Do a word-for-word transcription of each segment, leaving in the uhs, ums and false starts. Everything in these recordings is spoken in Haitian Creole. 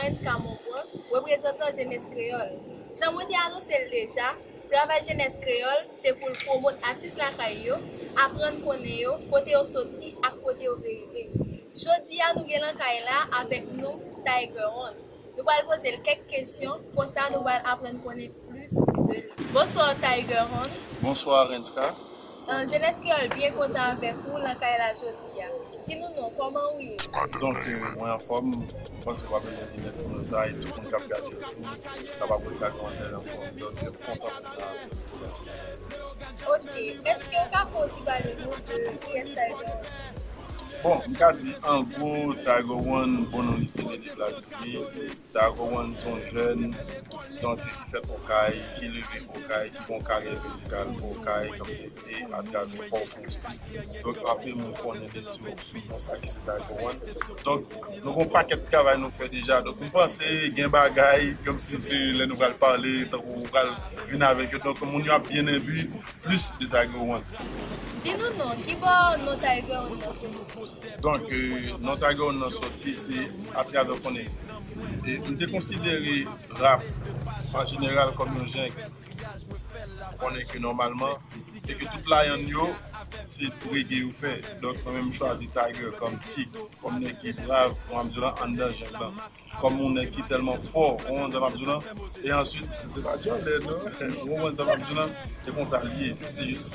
Renska Monbrun, reprezantan Jenès Kreyòl. Jan mwen te anonse l deja, travay Jenès Kreyòl se pou l pwomot atis lakay yo, aprann konnen yo, kote yo soti ak kote yo vle rive. Jodi a nou gen nan kay la avèk nou Tiger One. Nou pral poze l kèk kesyon, konsa nou pral aprann konnen plis de li. Bonswa Tiger One. Bonswa Renska. Jenès Kreyòl byen kontan avèk ou nan kay la jodi a. Di nou non, kòman ou ye? Donk, mwen anfòm, m panse w pa bezwen di mèt moun sa, e tout moun k ap gade yo tou kapab wè sa kòmantè anfòm. Donk, m kontan pou sa. Ok, èske w ka fè yon ti pale nou de kiyès Tiger One? Bon, m ka di an gwo, Tiger One, bon non li se Nene Vladimir. Tiger One se yon jèn, donk, ki fèt Okay, ki leve Okay, ki gen yon karyè mizikal Okay, kòmsi e atravè Pòtoprens tou. Donk, anpil moun konnen li sou, sou non sa ki se Tiger One. Donk, nou gen yon pakèt travay nou fè deja. Donk, m panse gen bagay, kòmsi se lè nou pral pale, tankou ou pral vin avèk yo. Donk, moun yo ap byen enbi plis de Tiger One. Di nou non, kibò non Tiger One nan soti? Donk, euh, non Tiger One nan soti, se atravè konnen. E m te konsidere rap, an jeneral, kòm yon jan konnen ke nòmalman, e ke tout layann yo, se reggae yo fè. Donk, mwen menm, m chwazi Tiger kòm tig, kòm nèg ki brav, kòm ap di w la, anndan jang lan. Kòm yon nèg ki tèlman fò, ou konprann sa m ap di w la. E answit, se pa djòlè, non. Ou konprann sa m ap di w la. Se konsa l ye. Se jis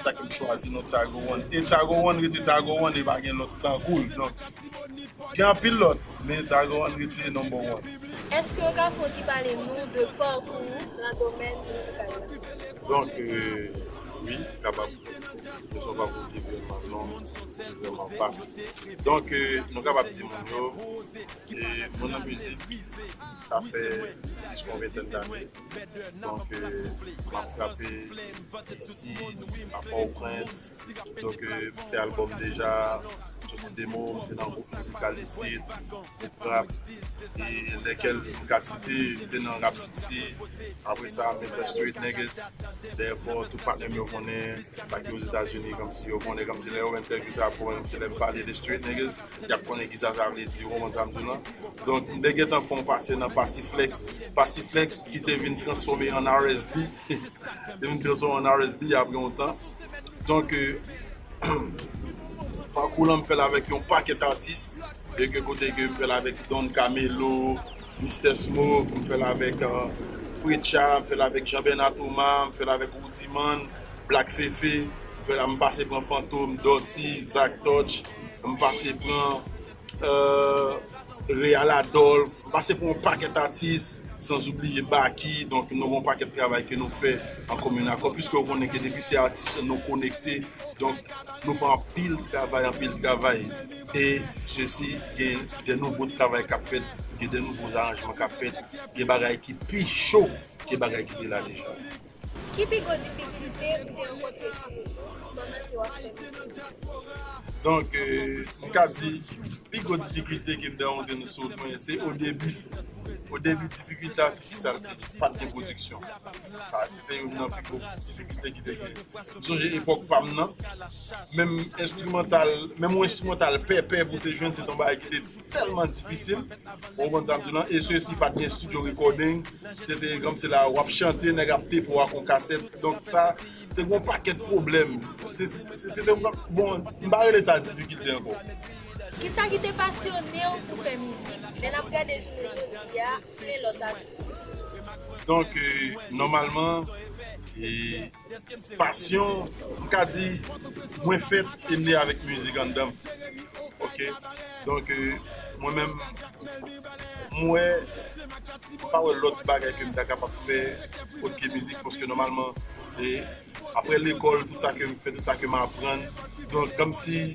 sa ke m chwazi non Tiger One. E Tiger One rete Tiger One, e pa gen lòt tankou l. Donk, gen anpil lòt, men Tiger One rete number one. Èske w ka fè yon ti pale nou de pakou w nan domèn mizikal la? Donk, euh, wi, kapab. Se yon pakou ki vrèman long, vrèman vas. Donk, euh, nou kapab di moun yo, e mwen nan mizik, sa fè plis ke yon ventèn dane. Donk, euh, m ap frape isi, a Pòtoprens. Donk, euh, m fè albòm deja, soti demo, m te nan gwoup mizikal isit, gwoup rap, e lèkèl m ka site, m te nan Rap City, apre sa, m te fè Street Niggas, dèyè fò, tout patnè m yo konnen, sa ki Ozetazini, kòmsi yo konnen, kòmsi lè yo wè entèvyou sa, pou mwen, kòmsi lè m pale de Street Niggas, y ap konnen kisa sa vle di, ou konprann sa m di w lan? Donk, m te gentan fè yon pase nan Passiflux. Passiflux ki te vin transfòme an R S B. Te vin transfòme an R S B apre yon tan. Donk, euh, pakou lan m fè l avèk yon pakèt atis. E ke kote ke m fè l avèk Don Camelo, Mister Smoke, m fè l avèk, euh, Preacha, m fè l avèk Jean Bernard Thomas, m fè l avèk Roody Man, Black Fefe, m fè l, m pase pran Fantom, Dutty, Zach Touch, m pase pran euh, Real Adolphe, m pase pou yon pakèt atis, san oubliye Baky, donk nou gen yon pakèt travay ke nou fè an komin akò, piske ou konnen ke depi se atis, nou konekte, donk nou fè anpil travay, anpil travay, e sesi, gen de nouvo travay k ap fèt, gen de nouvo aranjman k ap fèt, gen bagay ki pi cho ke bagay ki te la deja. Ki pi gwo difikilte ou te rankontre sou wout ou pandan ke w ap fè mizik? Donk, euh, m ka di, pi gwo difikilte ke m te rankontre sou wout mwen, se o debi. O debi, difikilte a, se ki sa l te ye? Pa t gen pwodiksyon. Sa, se te youn nan pi gwo difikilte ki te gen. M sonje epòk pa m nan, menm enstrimantal, menm yon enstrimantal pèpè pou te jwenn, se te yon bagay ki te tèlman difisil. Ou konprann sa m di w lan? E sesi pa t gen studio recording. Se te kòmsi la w ap chante, nèg ap tepe w ak yon kasèt. Donk sa te gen yon pakèt pwoblèm. Se, se, se, se te, bon, m pa rele sa difikilte ankò. Kisa ki te pasyone w pou fè mizik? Lè n ap gade jounen jodi a, ki gen lòt atis? Donk, euh, nòmalman, e, pasyon, m ka di, mwen fèt e m ne avèk mizik anndan m. Ok? Donk, euh, mwen menm, m wè, m pa wè lòt bagay ke m ta kapab fè, oke mizik, paske nòmalman, e, apre lekòl, tout sa ke m fè, tout sa ke m aprann, donk, kòmsi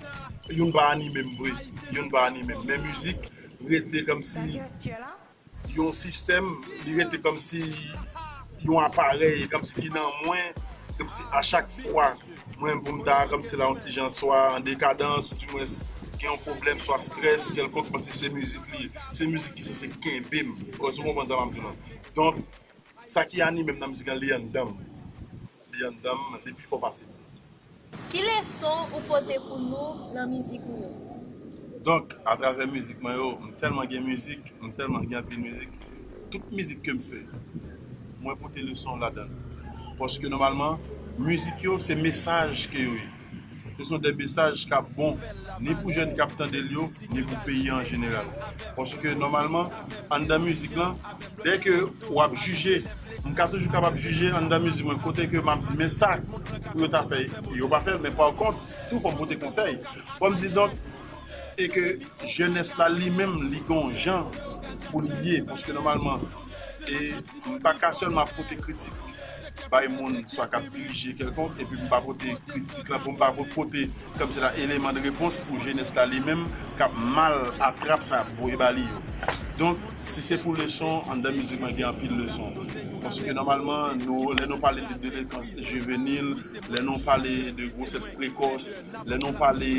youn pa anime m vre, youn pa anime m. Men mizik rete kòmsi yon sistèm, li rete kòmsi yon aparèy, kòmsi ki nan mwen, kòmsi a chak fwa, mwen, pou m ta, kòmsi la, yon ti jan swa an dekadans, ou dimwens gen yon pwoblèm, swa strès kèlkonk, kòmsi se mizik li ye. Se mizik ki sanse kenbe m. Ou konprann sa m ap di w lan? Donk, sa ki anime m nan mizik lan, li anndan m. Li anndan m, li pi fò pase m. Ki leson ou pote pou nou nan mizik ou yo? Donk, atravè mizik mwen yo, m tèlman gen mizik, m tèlman gen anpil mizik. Tout mizik ke m fè, mwen pote leson ladan l. Paske nòmalman, mizik yo, se mesaj ke yo ye. Se son de mesaj k ap bon, ni pou jèn k ap tande l yo, ni pou peyi an jeneral. Paske nòmalman, anndan mizik lan, dèke w ap jije, m ka toujou kapab jije anndan mizik mwen, kote ke m ap di, men sa pou yo ta fè, yo pa fè, men pa kont, tou fò m pote konsèy. Fò m di, donk, e ke jenès la li menm, li gen yon jan pou li ye, paske nòmalman, e m pa ka sèlman ap pote kritik bay moun swa k ap dirije kèlkonk, epi m pa pote kritik la, pou m pa pote kòmsi la eleman de repons pou jenès la li menm k ap mal atrap sa y ap voye ba li yo. Donk, si se pou leson, anndan mizik mwen gen anpil leson. Paske nòmalman, nou, lè nou pale de delekans jivenil, lè nou pale de gwosès prekòs, lè nou pale,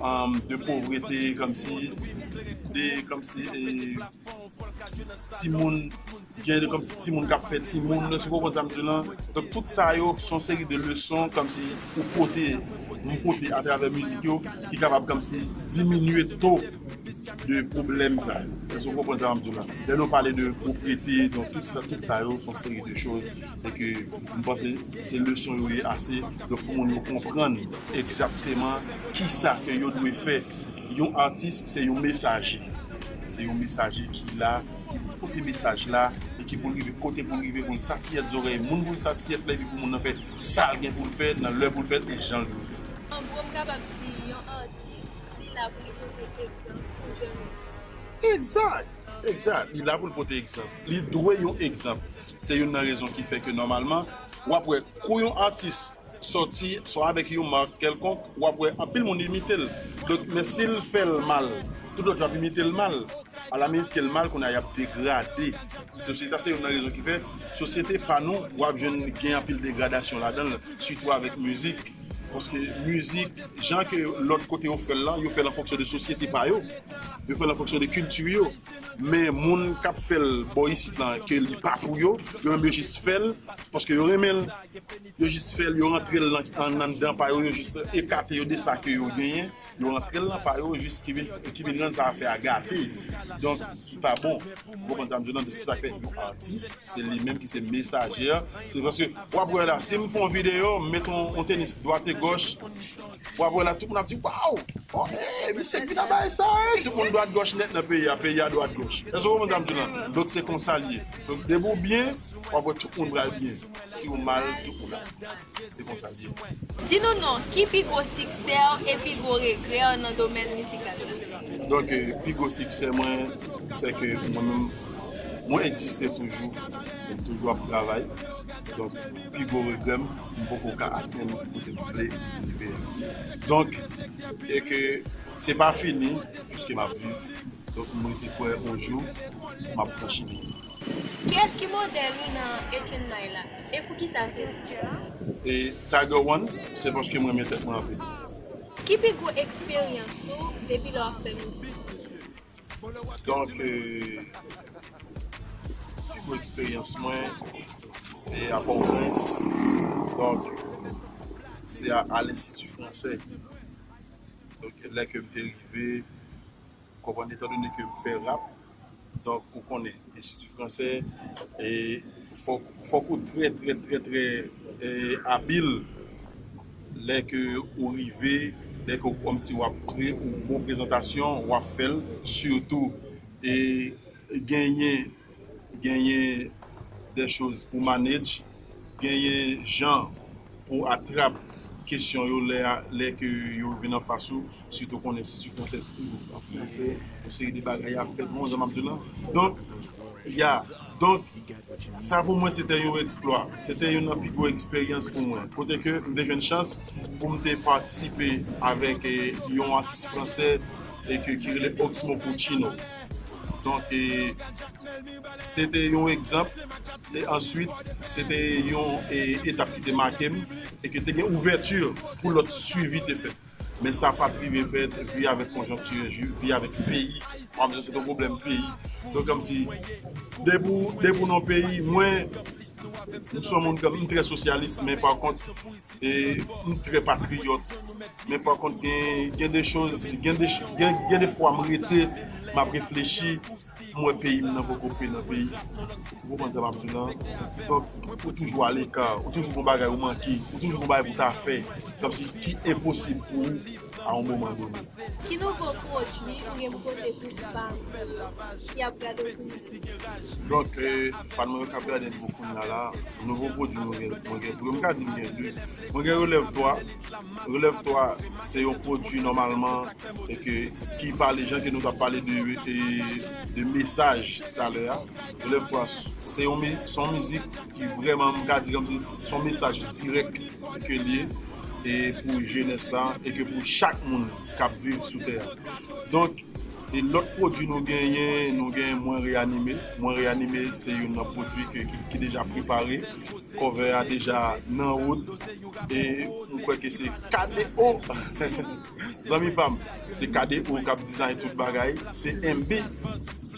um, de povrete, kòmsi, de, kòmsi, e, timoun, gen de kòmsi timoun k ap fè timoun, si w konprann sa m di w lan. Donk, tout sa yo, se yon seri de leson, kòmsi, ou pote, nou pote atravè mizik yo, ki kapab, kòmsi, diminye to de pwoblèm sa yo. Èske w konprann sa m ap di w la? Lè nou pale de pwovrete, donk tout sa, tout sa yo, se yon seri de choz, e ke m panse se leson yo ye ase, donk pou moun yo konprann egzakteman kisa ke yo dwe fè. Yon atis, se yon mesaje. Se yon mesaje ki la, ki pou pote mesaj la, e ki pou l rive kote pou l rive, pou l satiyèt zòrèy moun, pou l satiyèt la, epi pou moun nan fè sa l gen pou l fè, nan lè pou l fè l, e jan l dwe fè l. An gwo, m kapab di yon atis, li la pou li pote egzanp pou jèn moun. Egzak, egzak. Li la pou l pote egzanp. Li dwe yon egzanp. Se youn nan rezon ki fè ke nòmalman, w ap wè kou yon atis sòti, swa avèk yon mak kèlkonk, w ap wè anpil moun imite l. Donk, men si l fè l mal, tout lòt yo ap imite l mal. Ala men imite l mal, kounye a y ap degrade. Sosyete a se youn nan rezon ki fè sosyete pa nou, w ap jwenn gen anpil degradasyon ladan l, sitou avèk mizik. Paske mizik, jan ke lòt kote yo fè l lan, yo fè l an fonksyon de sosyete pa yo. Yo fè l an fonksyon de kilti yo. Men moun k ap fè l bò isit lan, ke li pa pou yo, yo menm yo jis fè l, paske yo renmen l. Yo jis fè l, yo rantre l nan, an, anndan pa yo, yo jis ekate yo de sa ke yo genyen. Yo rantre l nan pa yo, jis ki vin, ki vin rann sa afè a gate. Donk, ki pa bon. Ou konprann sa m di w lan, se sa k fè yon atis, se li menm ki se mesaje a. Se paske, w ap wè la, si m fè yon videyo, m met yon, yon tenis dwat e gòch, w ap wè la, tout moun ap di, waw! Oh, eh, misye k vin nan bagay sa, eh! Tout moun dwat gòch nèt nan peyi a, peyi a dwat gòch. Èske w konprann sa m di w lan? Donk, se konsa l ye. Donk, depi w byen, w ap wè tout moun pral byen. Si w mal, tout moun ap mal. Se konsa l ye. Di nou non, ki pi gwo siksè w e pi gwo regrè w nan domèn mizikal la? Donk, eh, pi gwo siksè mwen, se ke mwen menm, mwen egziste toujou. M toujou ap travay. Donk, pi gwo regrè m, m poko ka atenn kote m vle rive a. Donk, e ke se pa fini, piske m ap viv. Donk, mwen te kwè yon jou, m ap franchi li. Kiyès ki modèl ou nan H and I la? E poukisa se li? E Tiger One, se paske mwen renmen tèt mwen anpil. Ki pi gwo eksperyans ou depi lè w ap fè mizik? Donk, euh, pi gwo eksperyans mwen, se a Pòtoprens. Donk, se a, a Lenstiti Fransè. Donk, lè ke m te rive, konprann, etandone ke m fè rap, donk, ou konnen, Lenstiti Fransè, e fòk, fòk ou trè, trè, trè, trè, e, abil lè ke ou rive, lè ke w kòmsi w ap pre yon bon prezantasyon, w ap fè l, sitou, e, genyen, genyen de choz pou manage, genyen jan pou atrap kesyon yo lè, lè ke yo vin anfas ou, sitou konnen Lenstiti Fransè se toujou an fransè, yon seri de bagay ap fèt, bon, jan m ap di w lan. Donk, ya, donk, sa pou mwen se te yon eksplwa, se te youn nan pi gwo eksperyans pou mwen. Kote ke m te jwenn chans pou m te patisipe avèk, eh, yon atis fransè e ke, ki rele Oxmo Puccino. Donk, eh, se te yon egzanp, e answit, se te yon, eh, etap ki te make m, e ke te gen ouvèti pou lòt swivi te fèt. Men sa pa t rive fèt, vi avèk konjonkti, vi avèk peyi. An se te pwoblèm peyi. Donk, kòmsi, depi w, depi w nan peyi, mwen, m se yon moun, m trè sosyalis, men pa kont, e, m trè patriyòt. Men pa kont, gen, gen de choz, gen de, gen, gen de fwa m rete, m ap reflechi, m wè peyi m nan poko pre nan peyi. Ou konprann sa m ap di w lan? Donk, ou toujou aleka, ou toujou gon bagay ou manke, ou toujou gon bagay pou w ta fè. Kòmsi ki enposib pou ou a yon moman done. Ki nouvo pwodui ou gen pou pote pou fan ki ap gade w kounye a? Donk, eh, fan mwen yo k ap gade m pou kounye a la, nouvo pwodui mwen gen, mwen gen, mwen ka di m gen de. Mwen gen Relève twa. Relève twa, se yon pwodui nòmalman e ke, ki pale, jan ke nou t ap pale de, de, de mesaj talè a. Relève twa, se yon mi-, se yon mizik ki vrèman, m ka di kòmsi, se yon mesaj dirèk ke l ye, e pou jenès la, e ke pou chak moun k ap viv sou tè a. Donk, e lòt pwodui nou genyen, nou genyen Mwen Reyanime. Mwen Reyanime, se youn nan pwodui ke, ki, ki deja prepare. Cover a deja nan wout. E m kwè ke se K D O. Zanmi pa m, se K D O k ap design tout bagay. Se M B.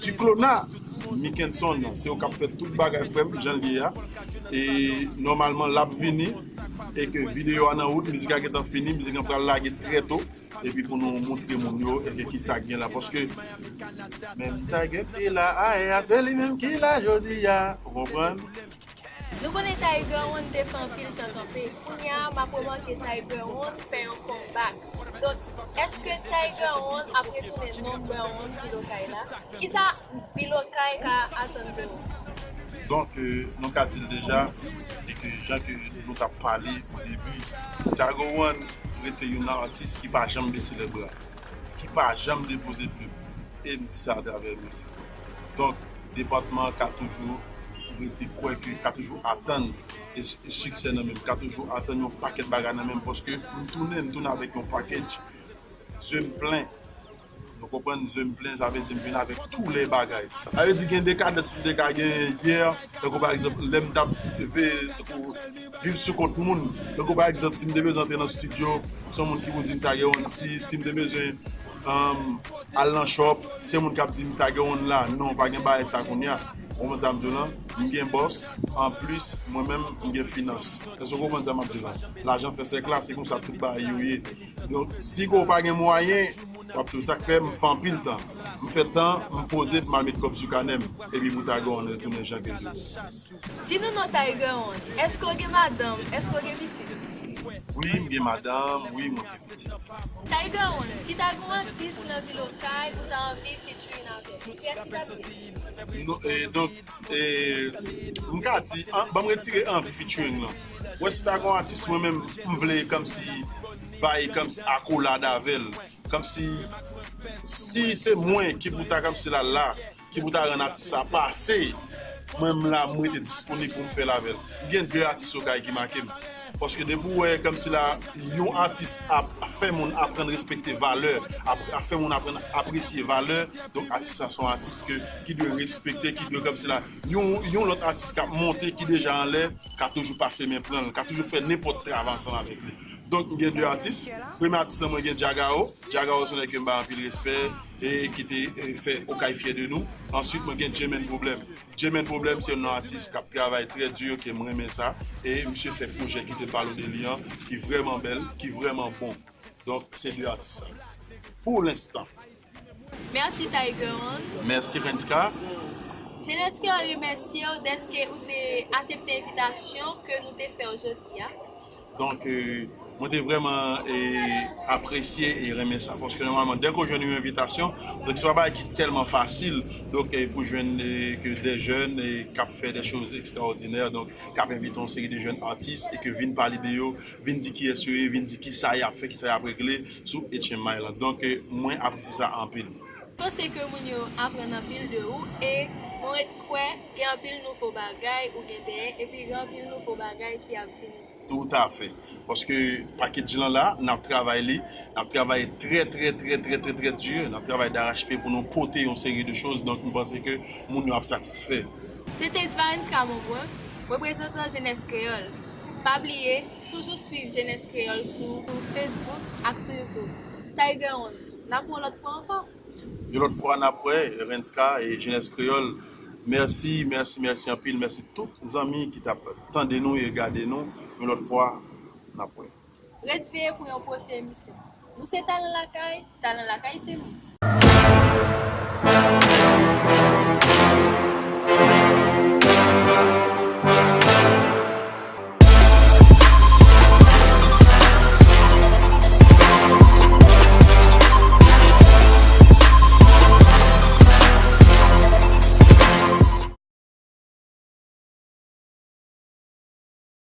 Duclona, Mickenson, se yo k ap fè tout bagay, frè m, jan l ye a. E nòmalman, l ap vini. E ke videyo a nan wout, mizik la gentan fini, mizik la pral lage trè to. Epi pou nou montre moun yo, e ke kisa k gen la. Paske, menm Tiger te la ayè a, se li menm ki la jodi a. Ou konprann? Nou konnen Tiger One te fè anpil tan kanpe. Kounye a, m ap remake Tiger One fè yon comeback. Donk, èske Tiger One ap retounen number one vilokay la? Kisa vilokay ka atann de ou? Donk, eh, nou ka di l deja, e ke jan ke nou t ap pale o debi, Tiger One rete yon atis ki pa janm bese lèbra, ki pa janm depoze plim. E m di sa atravè mizik. Donk, depatman an ka toujou rete kwè ke, ka toujou atann e, e siksè nan men m, ka toujou atann yon pakèt bagay nan men m, paske m tounen, m tounen avèk yon package. Ze m plen. Nou konprann, ze m plen, sa vle di m vin avèk tou lè bagay. Sa vle di gen dekadans m te ka genyen yè, tankou pa egzanp, lè m t ap ve-, tankou viv sou kont moun. Tankou pa egzanp, si m te bezwen antre nan estidyo, se yon moun ki pou di m Tiger One si, si m te bezwen, um, al nan shop, se moun k ap di m Tiger One la, non, pa gen bagay sa kounye a. Ou konprann sa m di w lan? M gen bòs, anplis, mwen menm, m gen finans. Èske w konprann sa m ap di w lan? Lajan fè sèk la, se konsa tout bagay yo ye. Donk, si w pa gen mwayen, w ap tou sa k fè m fè anpil tan. M fè tan, m poze pou m al met kòb sou kanè m. Epi pou Tiger One retounen jan ke l ye. Di nou non Tiger One. Èske w gen madanm? Èske w gen pitit? Wi, m gen madanm, wi, mwen gen pitit. Tiger One, si ta gen yon atis nan vilokay ou ta anvi featuring avè l, kiyès ki t ap ye? Non, eh, donk, eh, m ka di, an, ban m retire anvi featuring lan. Wè, si ta gen yon atis, mwen menm, m vle kòmsi bay kòmsi akolad avè l. Kòmsi, si se mwen ki pou ta kòmsi la, la, ki pou ta rann atis sa pase, mwen menm la, m rete disponib pou m fè l avè l. M gen de atis okay ki make m. Paske depi w wè kòmsi la, yon atis ap fè moun aprann respekte valè, ap, ap fè moun aprann apresye valè, donk atis sa se yon atis ke, ki dwe respekte, ki dwe kòmsi la, yon, yon lòt atis k ap monte, ki deja anlè, ka toujou pase men pran l, ka toujou fè nenpòt travay ansanm avèk li. Donk, m gen de atis. Premye atis lan, mwen gen Djagao. Djagao se yon nèg ke m bay anpil respè e ki te, e, fè Okay fyè de nou. Answit, mwen gen J-Man Problem. J-Man Problem se yon atis k ap travay trè di, ke m renmen sa. E misye fè pwojè ki te pale de li an, ki vrèman bèl, ki vrèman bon. Donk, se de atis sa. Pou lenstan. Mèsi Tiger One. Mèsi Renska. Jenès Kreyòl remèsye w dèske ou te aksepte envitasyon ke nou te fè w jodi a. Donk, eh, mwen te vrèman, eh, apresye e renmen sa. Paske nòmalman, dèke w jwenn yon envitasyon, donk se pa bagay ki tèlman fasil. Donk, eh, pou jwenn, eh, ke de jèn, eh, k ap fè de choz ekstraòdinè, donk, k ap envite yon seri de jèn atis e ke vin pale de yo, vin di kiyès yo ye, vin di kisa y ap fè, kisa y ap regle sou H M I lan. Donk, eh, mwen apresye sa anpil. Mwen panse ke moun yo aprann anpil de ou e mwen ret kwè gen anpil nouvo bagay ou gen dèyè epi gen anpil nouvo bagay ki ap vini. Toutafè. Paske package lan la, n ap travay li, n ap travay trè, trè, trè, trè, trè, trè di, n ap travay darachpye pou nou pote yon seri de choz. Donk, m panse ke moun yo ap satisfè. Se te Svarenska Monbrun, reprezantan Jenès Kreyòl. Pa bliye, toujou swiv Jenès Kreyòl sou Facebook ak sou YouTube. Tiger One, n ap wè lòt fwa ankò. Yon lòt fwa n ap wè Renska e Jenès Kreyòl. Mèsi, mèsi, mèsi anpil. Mèsi tout zanmi ki t ap tande nou e gade nou. Yon lòt fwa n ap wè. Ret veye pou yon pwochen emisyon. Nou se Talan Lakay, Talan Lakay se nou.